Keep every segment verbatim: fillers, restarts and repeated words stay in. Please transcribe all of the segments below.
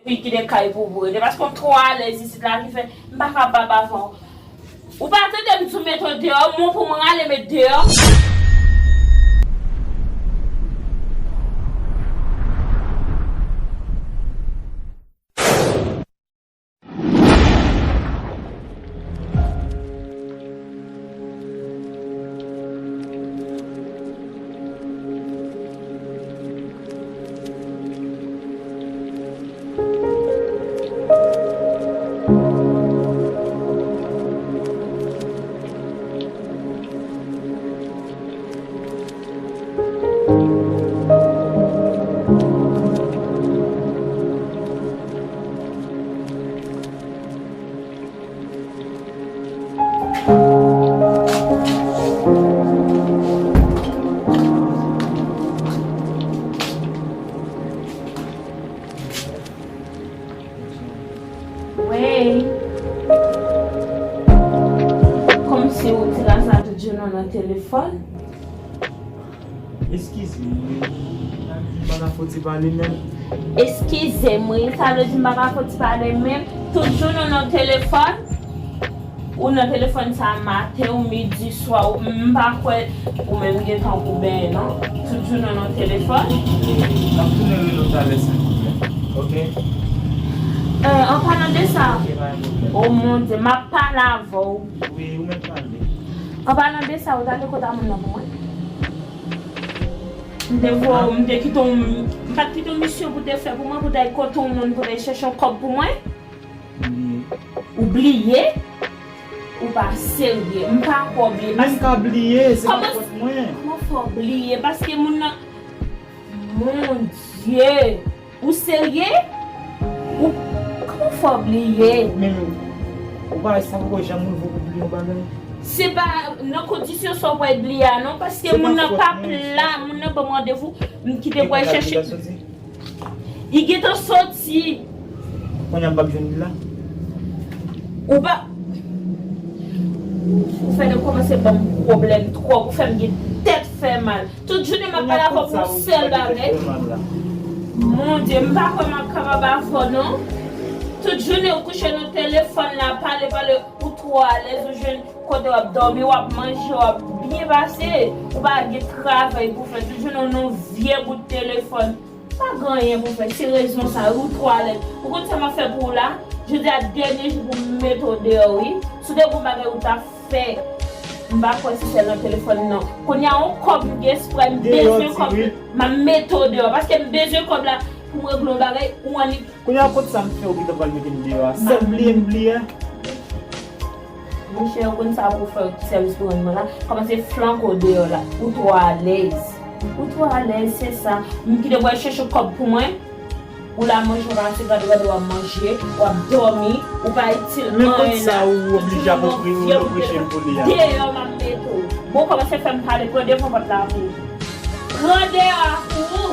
Fi ki de kay pou boure. Paske w twò alèz isit la ki fè m pa kapab avè w. Ou pa tande m di w mete w deyò, mwen pou mwen rale met deyò. Wey. Kòmsi ou ti la sa tout jounen nan telefòn? Eskize m wi. M pa ka fouti pale menm. Eskize m wi, sa vle di m pa ka fouti pale menm? Tout jounen w nan telefòn? Ou nan telefòn sa maten, ou midi, swa, ou, m pa kwè ou menm gen tan pou benyen non. Tout jounen w nan telefòn. M ap tounen rele w talè silvouplè. Oke? Euh, an palan de sa, oke, pa gen pwoblèm. Oh mon Dieu, m ap pale avè w. Wi, ou mèt pale. An palan de sa, ou t ale kot a moun nan pou mwen? M te voye w, m te kite w, m pa t kite w misyon pou te fè pou mwen, pou t al kote yon moun, pou t al chèche yon kòb pou mwen? Bliye. Ou bliye? Ou pa serye. M pa kwè w bliye. Men m ka bliye, se pa fòt mwen. Kòman fè w bliye? Paske moun nan, mon Dieu! Ou serye? Ou, kòman fè w bliye? Men, ou pa wè sa poko janm rive w pou bliye yon bagay? Se pa nan kondisyon sa w pral bliye a non, paske moun nan p ap la, moun nan ban m randevou, m kite pou al chèche. Li gentan soti. Kounye a m p ap jwenn li la. Ou pa, ou fè de kòmanse ban m pwoblèm twòp, ou fè m gen tèt fè mal. Tout jounen m ap pale avè w pou yon sèl bagay. Mon Dieu, m pa kwè m ap kapab avè w non. Tout jounen ou kouche nan telefòn la, pale, pale, ou twò alèz, ou jwenn kote w ap dòmi, w ap manje, w ap byen pase. Ou pa gen travay pou fè. Tout jounen ou nan vye bout telefòn. Pa gen anyen pou fè. Se rezon sa, ou twò alèz. Ou konn sa m ap fè pou ou la? Jodi a dènye jou pou m mete w deyò, wi. Si w te gen yon bagay ou ta fè, m pa kwè se sèl nan telefòn nan. Kounye a yon kòb m gen espre, m bezwen kòb, m ap mete w deyò. Paske m bezwen kòb la pou m regle yon bagay, ou annik. Kounye a kot sa m fè ou gentan pral mete m deyò a? Sa m bliye, m bliye. Monchè, ou konn sa pou fè, ki sèvis pou rann mwen la? Kòmanse flanke w deyò la. Ou twò alèz. Ou twò alèz, se sa. M kite pou al chèche kòb pou mwen. Ou la manje, ou pa ase gade, gade w ap manje, w ap dòmi, ou pa itil anyen la. Men kot sa ou oblije ap reproche m pou li a? Deyò m ap mete w. Bon, kòmanse fè m pale, pran devan pòt la pou ou. Pran deyò a pou ou.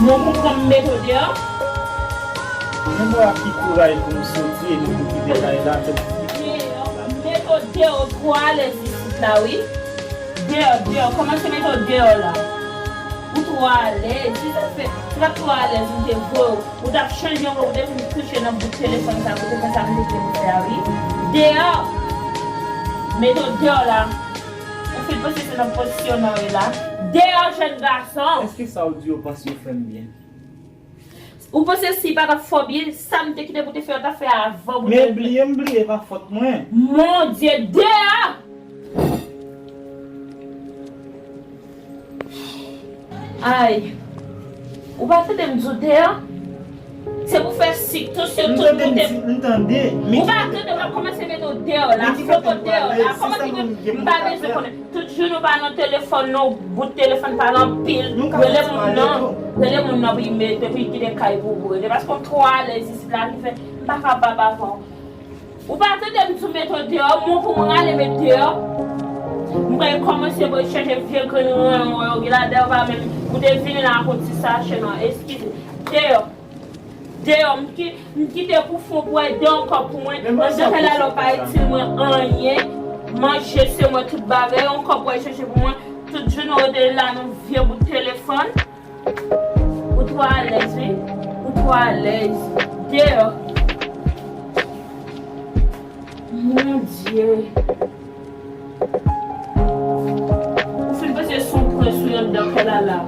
Mwen konprann m mete w deyò. Mwen wè ak ki kouraj pou m soti epi pou kite kay la, tèt. Deyò, m mete w deyò, twò alèz isit la, wi. Deyò, deyò, kòmanse mete w deyò la. Ou twò alèz, si sa fè, si w pa t twò alèz, m te voye w. Ou t ap chanje ankò, ou te vin kouche nan bout telefòn sa, ou te fè sa m te di w fè a, wi. Deyò! Mete w deyò la. Ou fin panse se nan pozisyon nan w ye la. Deyò, jèn gason! Èske sa w di yo panse yo fè m byen? Ou panse si pa t ap fè w byen, sa m te kite pou te fè, yo t ap fè avan pou te. Men bliye m bliye, pa fòt mwen. Mon Dieu, deyò! Ay, ou pa tande m di w deyò? Se pou fè sik, tansyon, tout moute. M tande, m tande. Ou pa tande, m ap kòmanse mete w deyò la, flanke w deyò la. Kòman ki gen, m pa bezwen konnen. Tout jounen ou pa nan telefòn non, bout telefòn pale anpil. Rele moun nan, rele moun nan pou l mete, pou l kite kay pou ou, pou rele. Paske w twò alèz isit la, ki fè m pa kapab avè w. Ou pa tande m di w mete w deyò, mwen pou mwen rale met deyò. M pral kòmanse pou chèche vye grenn ranyon w yo gen la, dèyè w pa menm, ou te vini la ak yon ti sachè non, eskize. Deyò. Deyò, m ki, m kite pou fon pou al deyò ankò pou mwen. Nan zafè la, lè w pa itil mwen anyen, manje se mwen tout bagay, ankò pou al chèche pou mwen. Tout jounen w rete la nan vye bout telefòn. Twò alèz. Deyò. Mon Dye. Ou fin panse se yon pran sou yon dan kè la la.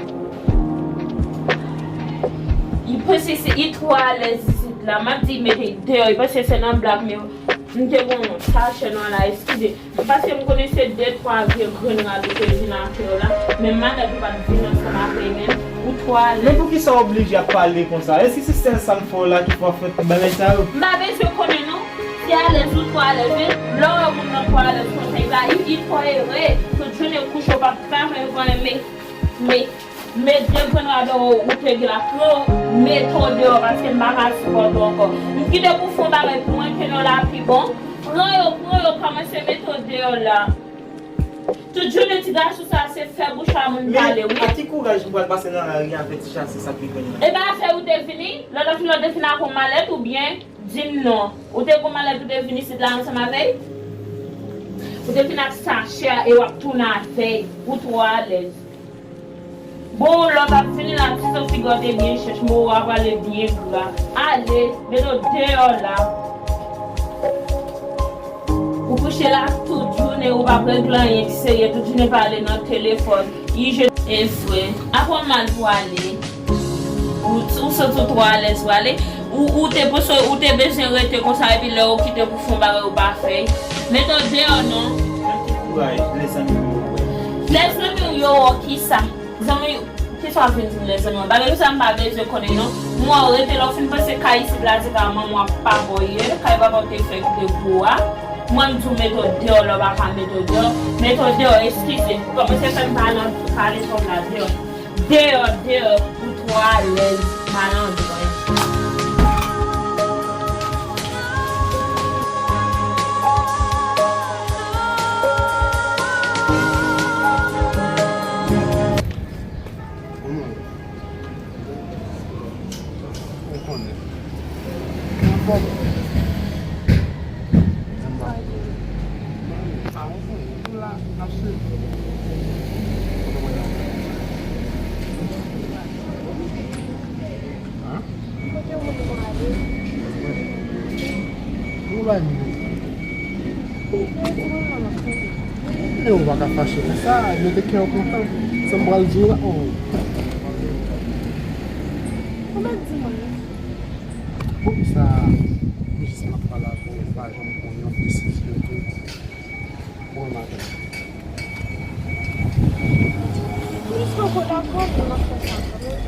Li panse se li twò alèz isit la. M ap di mete deyò. Li panse se nan blag, men m te gon sachè nan la, eskize. Paske m konnen se de twa vye grenn rad ou te vin ak yo la, men malèt ou pa t vin ansanm avè l menm, ou twò alèz. Men poukisa w oblije ap pale konsa? Èske se sèl sa m fè w la ki fè w fè tout bagay sa yo? M pa bezwen konnen non. Si alèz ou twò alèz, wi. Lè w wè moun nan twò alèz konsa, li pa, li, li twò ere. Tout jounen kouche, w p ap pa fè anyen, men, men, men de grenn rad ou te gen la, pran yo, mete yo deyò, paske m pa ka sipòte w ankò. M kite pou fè yon bagay pou mwen, ke non la pi bon. Pran yo, pran yo, kòmanse mete yo deyò la. Tout jounen ti gason sa se fè bouch a moun pale, wi. Men a ki kouraj m pral pase nan lari avè ti chase sa ki grenn nan? E pa afè ou te vini? Lè w fin, lè w te fin ak yon malèt oubyen di m non. Ou te gon malèt ou te vin isit la ansanm avè l? Ou te vin ak sachè a e w ap tounen avè l. Ou twò alèz. Bon, lè w t ap vini la, ti zo figi w te byen chèch, mo w a prale byen gra. Ale, mete w deyò la. Ou kouche la tout jounen, ou p ap regle anyen ki serye, tout jounen pale nan telefòn. Ije, e vre. Apre w mal pou ale. Ou, ou santi w twò alèz pou ale. Ou, ou te panse, ou te bezwen rete konsa, epi lè yo kite pou fè yon bagay ou pa fè. Mete w deyò non. Nan ki kouraj lèzanmi w yo wè? Lèzanmi w yo wè kisa? Zanmi, kisa w ap vin di m lèzanmi w? Bagay sa m pa bezwen konnen non. M wè w rete la, w fin panse kay isit la se kay manman w ap pa bò ye, kay papa w te fè kite pou ou a. Mwen m di w mete w deyò, lè w pa ka mete w deyò. Mete w deyò, eskize. Kòmanse fè m pale, pale fò m la deyò. Deyò, deyò, ou twò alèz, malandren. Ou konnen. Ou konnen. Sa ou konnen, nou la, n ap swiv. Kote mwen la? Hein? Kote moun pou ale? Nou la, nou. Men ou pa ka fache konsa, mete kè w kontan. Sa m pral di w la, oh. Ou mèt di mwen. Poukisa m jis m ap pale avè w, m pa janm pran yon desizyon tou? Bon maten. Minis poko dakò pou n ap fè sa kanmenm.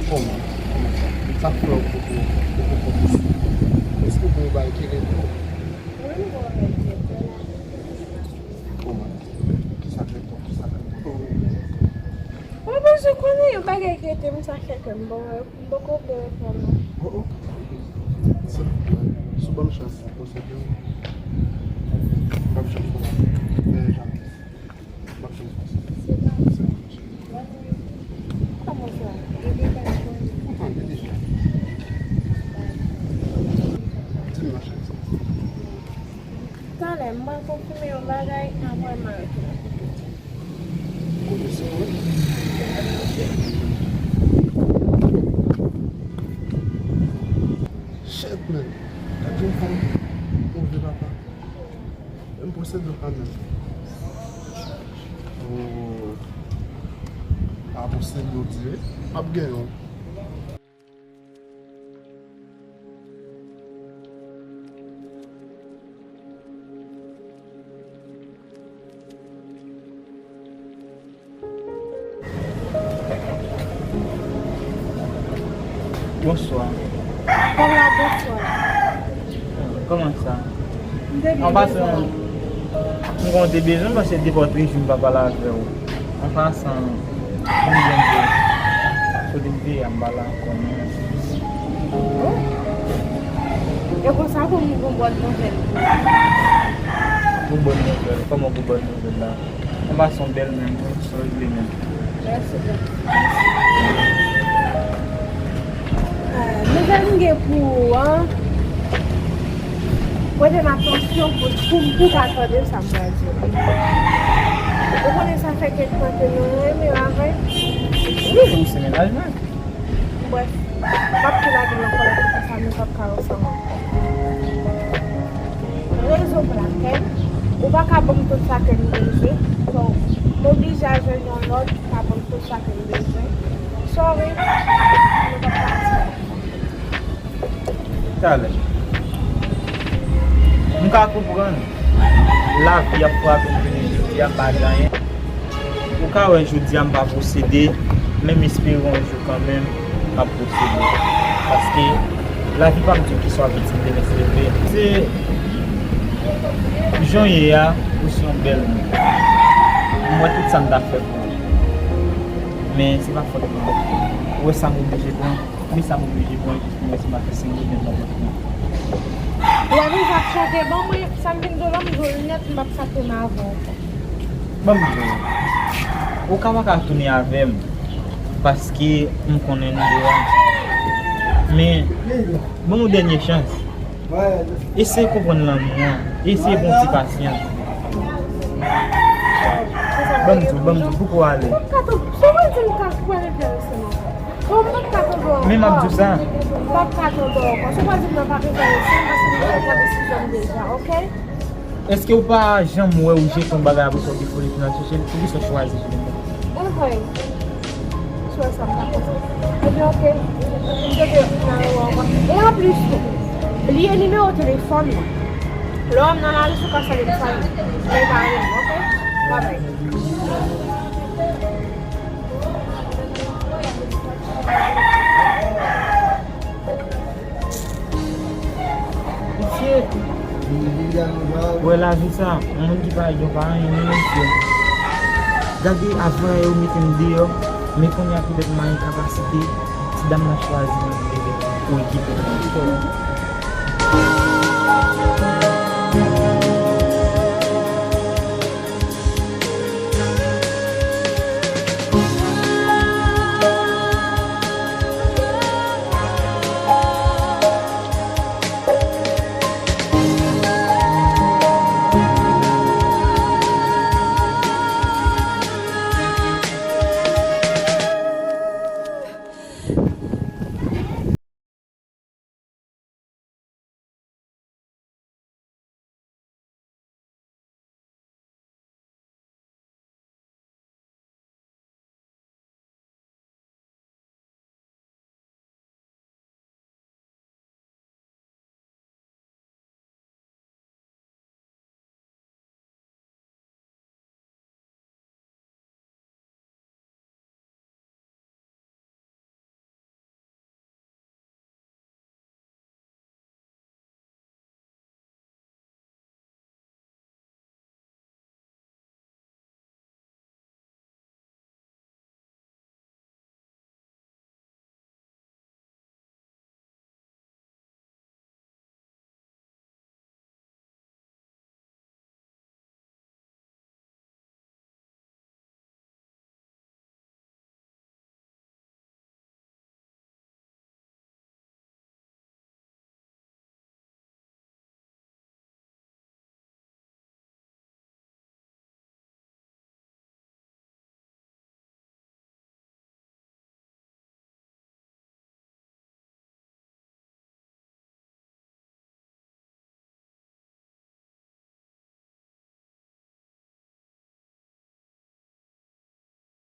Kòman? Kòman sa? Sa k fè w poko, poko fè desizyon? Èske w gen yon bagay ki rete w? Wi, m gen yon bagay ki rete la. Kòman? Kisa k rete w? Kisa k rete w? Mwen bezwen konnen yon bagay ki rete m, sa fè ke m bon. M poko byen reponn ou. Oh, oh. Si, si w ban m chans pou m konsève w, m p ap janm fè w fè jamès. M p ap janm fè sa. Se pa sa. Kòman sa? Depi lè m konnen. Ou tande deja. Di m, ma cheri. Talè, m pral konfime yon bagay, apre m arete la. Kote sa, wi? Shit, man. Gad yon fanm move, papa. Menm pwosedi w pa menm. Oh. A pwosedi w di, wi. M ap gen yon. Bonswa. Kòman, bonswa. Kòman sa? M te byen, bonswa. An pasan, m konn te bezwen paske depi trè jou m pa pale avè w. An pasan, m jwenn ke kote m te ye a m pa la ankò non. Oh. E konsa pou m gon bòn nouvèl pou ou. Gon bòn nouvèl? Kòman gon bòn nouvèl la? An pasan, bèl menm, sa w regle menm. Mèsi byen. Ah, nouvèl m gen pou ou an, prete m atansyon pou, pou, pou w ka tande sa m pral di w la. Ou konnen sa fè kèk tan ke nou renmen avè. Wi, nou se mennaj mwen. Brèf, m ap tou lage l ankò, lè konsa nou p ap ka ansanm ankò. Rezon pou lakèl ou pa ka ban m tout sa ke m bezwen, so, m oblije al jwenn yon lòt pou ka ban m tout sa ke m bezwen. Sorry, nou p ap ka ansanm ankò. Talè. M ka konprann. Lavi ap frape m jounen jodi a, m pa gen anyen. Ou ka wè jodi a m pa posede, men m espere yon jou kanmenm m ap posede. Paske lavi pa m di w kisa w ap viktimize, men se vre. Se jan w ye a, ou se yon bèl moun. M wè tout sa m ta fè pou ou. Men se pa fòt mwen. Ou wè sa m oblije pran. Men sa m oblije pran jis pou mwen, si m pa fè senk goud, men m pa pran. Ou wè deja ap chante, ban mwen sa m vin di w la, m jwe l nèt, m p ap ka tounen avè w ankò. Ban m di w, ou ka pa ka tounen avè m, paske m konnen nou deyò. Men, ban m yon dènye chans. Eseye konprann lanmou an. Eseye gen yon ti pasyans. Ban m di w, ban m di w, pouki w ale? Ou pa ka tou, si w pa di m ka pran enterese m ankò. Bon, m pa ka tonbe ankò. Men m ap di w sa. M pa ka tonbe ankò. Si w pa di m nan pa bezwen rete, paske m deja pran desizyon m deja, oke? Èske w pa janm wè ou jete yon bagay apre sa w gen foli pou n al chèche l? Poukisa w chwazi jete l? Anmwey. Sou sa m pa konsa. Ebyen, oke. M sete nan yon ankò. E anplis tou, bliye nimewo telefòn mwen. Lè w wè m nan lari, si w ka salye m, salye m. Men pa renmen, oke? Babay. Mesye, wè lavi sa, yon moun ki pa gen pa anyen, non, mesye. Gade, avan yo mete m deyò, men kounye a petèt m pa gen kapasite, ti dam nan chwazi mwen pou ekipe m.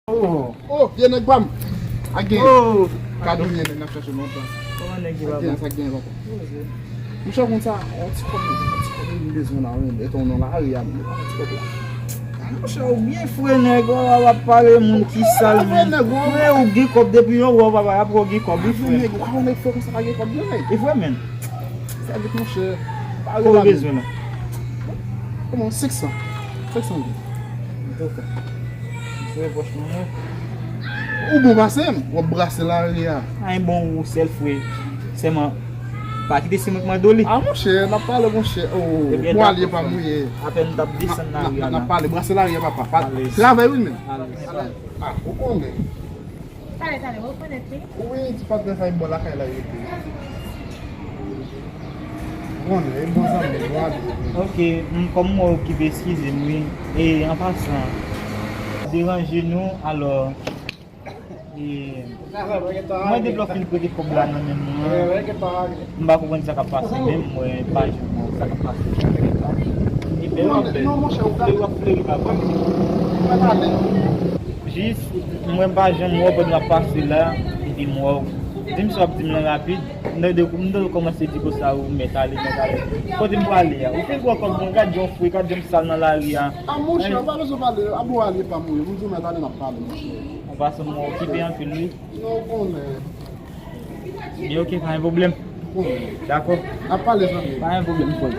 Oh, oh, vye nèg pa m. Again. Oh. Kado vye nèg n ap chache lontan. Kòman nèg ye, papa? Again, sa gen, papa. Monchè, konn sa, yon ti kòb, yon ti kòb m bezwen la, wi. Etan w nan lari a, m bezwen yon ti kòb la. Monchè, ou byen fre, nèg, w ap pale moun ki sal, men. Fre, nèg, w. Fre, ou gen kòb depi yon wè w, papa, apre w gen kòb, wi, fre. Nèg, ou ka wè nèg fre konsa pa gen kòb, wi, nèg. E vre, men. Fè vit, monchè. Pare la, men. Kòman w bezwen la? Kòman, senk san? Senk san goud. Ok. Ou bon pase m, w ap brase lari a. Ay, bon, ou sèl fre. Sèlman, pa kite se mwen k mande w li. A, monchè, n ap pale, monchè. Oh, bon alye pa m ou ye. Apèn m t ap desann lari a la. N ap pale, brase lari a, papa. Travay, wi, men. A, ou konnen. Talè, talè, w rekonèt li? Wi, ti patnè sa, e bò lakay la rete. Bon, e bon zanmi, bon avi. Ok, m, kòm mwen okipe, eskize m, wi. E, an pasan, deranje nou, alò, E, mwen depi lè w fin prete kòb la nan men mwen, m pa konprann sa k ap pase menm, mwen pa janm wè sa k ap pase. Epi lè w ap bèl, lè w ap fleri pa vre. Jis, mwen pa janm wè w pandan w ap pase la, epi m wè w. Di m sa w ap di m lan rapid. M tande, m tande w kòmanse di konsa ou mèt ale, mèt ale. Kote m prale a? Ou fin pran kòb mwen, gad jan w fre, gad jan m sal nan lari a. A monchè, ou pa bezwen pale, a bon, ale pa m wi. Moun di w mèt ale, n ap pale, monchè. An pasan, m wè w okipe anpil wi. Non, ou konnen. Ebyen, oke, pa gen pwoblèm. Ou konnen. Dakò. N ap pale, zanmi. Pa gen pwoblèm, frè.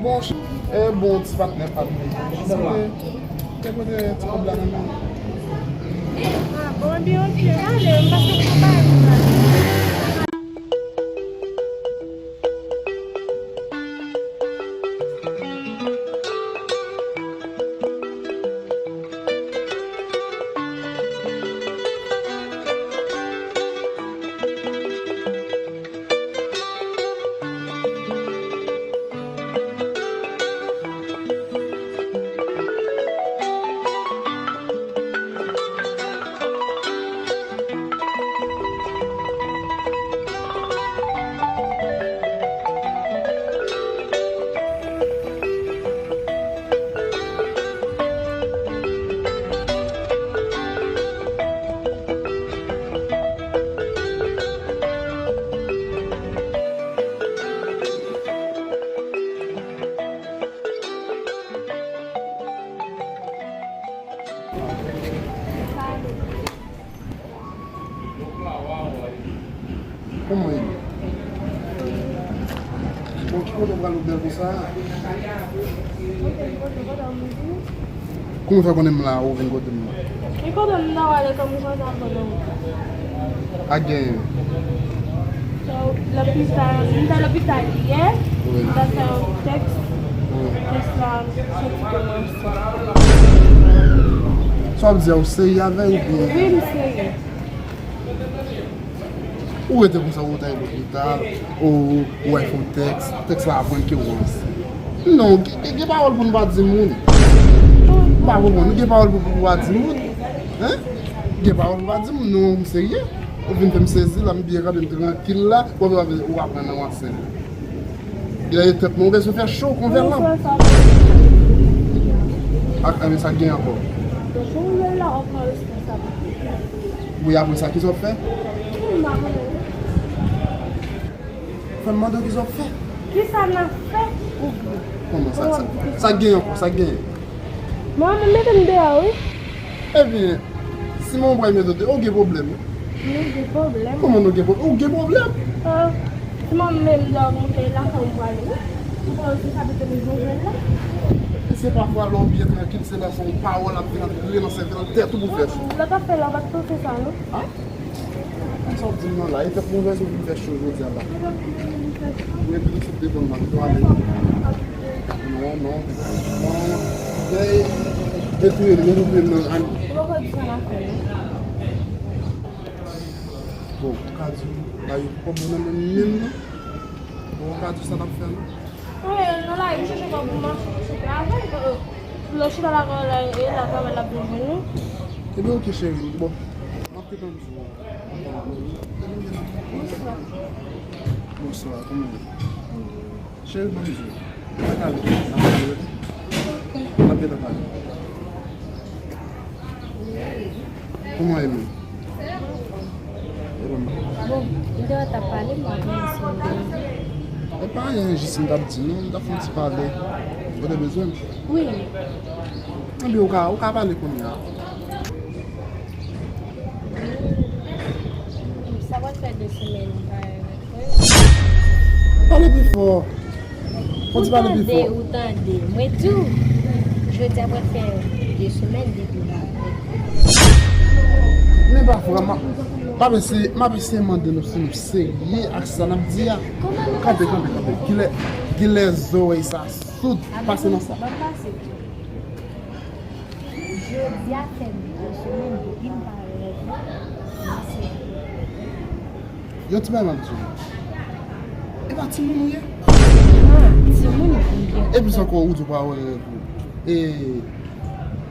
Bon, e bon, ti patnè pa m. Te kote ti kòb la nan men. Ah, bon, ebyen, oke. Ale, m pase pou bay. Kòman w ye? Bon, ki kote w pral ou bèl konsa? Kòman w fè konnen m la, ou vin kote m nan? E kote m nan, w ale kòm ou konsa konnen m. A genyen. So, lopital, m te lopital yè, wi, m te fè yon tèks, wi, tèks la soti kòmanse. Sa w ap di a, ou serye avè l oubyen? Wi, m serye. Ou rete konsa, ou ta lopital, ou, ou al fè yon tèks, tèks la aprann ke ou ansent. Non, gen, gen, gen pawòl pou nou pa di moun. M pa konprann, gen pawòl pou, pou pa di moun. Hein? Gen pawòl pou pa di moun, non, m serye. Ou vin fè m sezi la, m byen kanpe, m trankil la, w ap, w ap, ou aprann nan ansent. Genlè e tèt mwen, ou bezwen fè cho kon vè lanp. Ak, anben, sa k gen ankò? Wi, apre sa, kisa w ap fè? Fè m mande w kisa w ap fè. Kisa n ap fè? Kòman sa, sa, sa k gen ankò, sa k gen? Mwen, mwen mete m deyò, wi. Ebyen, si mwen bwè mete w deyò, ou gen pwoblèm. Nou gen pwoblèm. Kòman nou gen pwoblèm? Ou gen pwoblèm? Ah, si mwen menm deyò, mwen te la fè m pwale, wi. Ou pa osi sa mete m jwenn la. E se pafwa lè w byen trankil, se lè se yon pawòl ap vin antre nan sèvèl tèt ou pou fè. Lè w t ap fè la, w pa t panse sa, non? Ah? Sa w di m nan la, e tèt mouvèz ou vin fè cho jodi a la. Mwen vin sot devan m ap pale. Non, non, non. E, e touye m, e touye m nan. Bon, ou ka di, la yo pòp nan menm menm nan. Bon, ou ka di sa n ap fè, non? Wi, nan lari, m chèche kòb pou mache, chèche travay, euh, lè w chita la, la, e la travay la pou jwenn nou. Ebyen, oke, cheri, bon. M ap te tann ou. Bonswa. Bonswa, kòman w ye? Cheri, ban m di w. N ap pale, n ap pale, wi. N ap gentan pale. Kòman w ye menm? E bon. Bon, m te wè w t ap pale, m pa konnen si w te... E pa anyen, jis m t ap di nou, m t ap fè yon ti pale. Ou te bezwen m? Wi. Ebyen, ou ka, ou ka pale kounye a. Sa pral fè de semèn m pa wè w. Pale pi fò. Fò w di pale pi fò. Ou tande, ou tande. Mwen di w, jodi a pral fè de semèn depi m pa wè w. Men pa vre, m ap, m ap eseye, m ap eseye mande nou si nou serye ak sa n ap di a. Kanpe, kanpe, kanpe. Kilè, kilè zòrèy sa soud, pase nan sa. Jodi a fè de semèn depi m pa wè w. Yon ti bagay m ap di w. E pa timoun ou ye? Ah, timoun ou ye. E plis ankò, ou di w pa wè rèv ou. E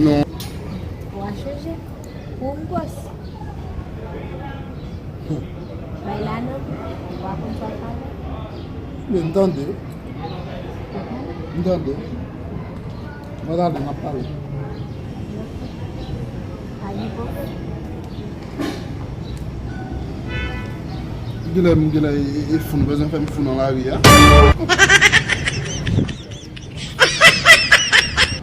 Non. Ou a chanje. Pou m gwòs. Bay la non. Ou pa konn sa w pale. Men m tande. Ou pale? M tande. Mwen tande, m ap pale. Pa gen pwoblèm. Genlè, m genlè e, e, e fou, nou bezwen fè m fou nan lari a.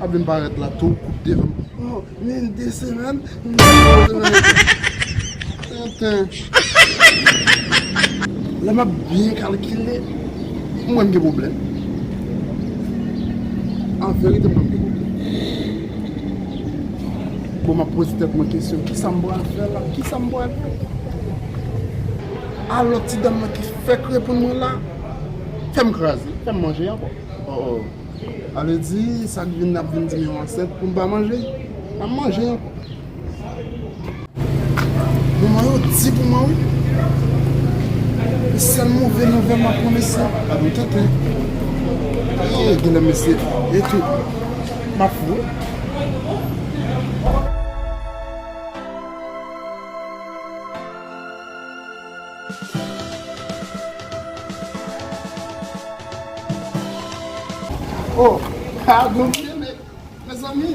Ap vin parèt la tou kout devan m. Oh, men de semèn, men de semèn. Tenten. Lè m ap byen kalkile, m wè m gen pwoblèm. An verite, m wè m gen pwoblèm. Bon, m ap poze tèt mwen kesyon, kisa m pral fè la? Kisa m pral fè? Alò, ti dam nan ki fèk reponn mwen la, fè m kraze, fè m manje ankò. Oh, oh. Sa vle di, sa k vin ap vin di m yo ansent pou m pa manje? M ap manje ankò. Manman yo di pou mwen, wi. E sèl move nouvèl m ap pran, mesye. Gade yon tenten. E, genlè mesye. E tou. M ap fou, wi. Oh, padon, mezanmi.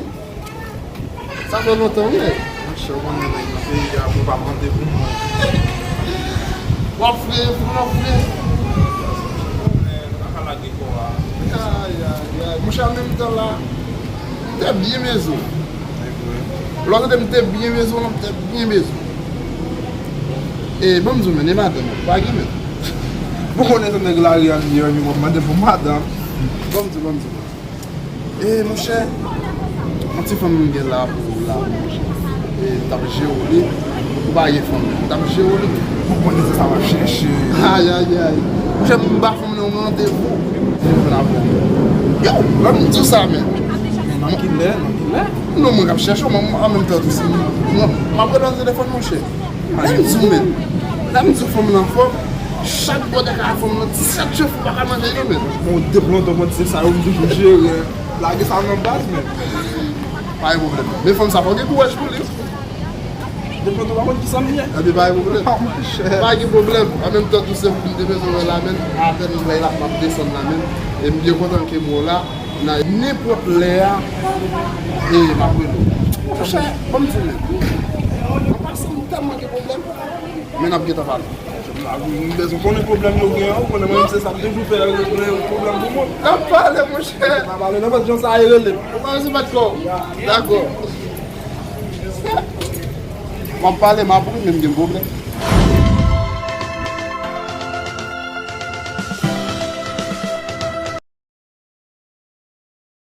Sa fè lontan, wi, nèg. Monchè, ou konnen nèg nan peyi a, pou pa mande pou mwen. W ap fre, w ap fre. Ou konnen, nou pa ka lage kò a. Ay, ay, ay. Monchè, an menm tan la, m te byen bezwen w. Lè w tande m te byen bezwen w, m te byen bezwen w. E, ban m di w, men, e madanm ou pa gen, men. Ou konnen se nèg lari a m ye, epi w ap mande pou madanm. Ban m di w, ban m di w. E, monchè, yon ti fanm m gen la pou ou la, monchè. E, m t ap jere w li. Ou pa gen fanm, men m t ap jere w li. Ou konnen se sa w ap chèche. Ay, ay, ay. Monchè, m ba fanm nan yon randevou. Vin jwenn avè m. Yo, ban m di w sa, men. Men nan kilè, nan kilè? Non, mwen k ap chèche w, men an menm tan tou, si m, non, m ap rete nan telefòn, monchè. Lè m di w, men, lè m di w fanm nan fò, chak bòdè kay fanm nan, disèt chevre ou pa ka manje yo, men. Bon, depi lontan mwen di se sa yo m toujou jere. Lage sa nan baz, men. Pa gen pwoblèm. Men fanm sa fò gen kouraj pou li. Depi lontan w pa konn kisa m ye. Epi pa gen pwoblèm. Ah, monchè. Pa gen pwoblèm. An menm tan tou se ou m te bezwen wè la, men. Apèn m wè l ap, m ap desann la, men. E m byen kontan ke m wè w la. Nan nenpòt lè a, e m ap rele w. Monchè, ban m di w, men. An pasan, m tèlman gen pwoblèm. Men n ap gentan pale. M bezwen konnen pwoblèm yo gen an, ou konnen mwen menm se sa m toujou fè, regle pwoblèm pou mwen. N ap pale, monchè. N ap pale, nenpòt jan sa ye, rele m. Ou pa resevat kò w? Dakò. W ap pale, m ap ri, men m gen pwoblèm.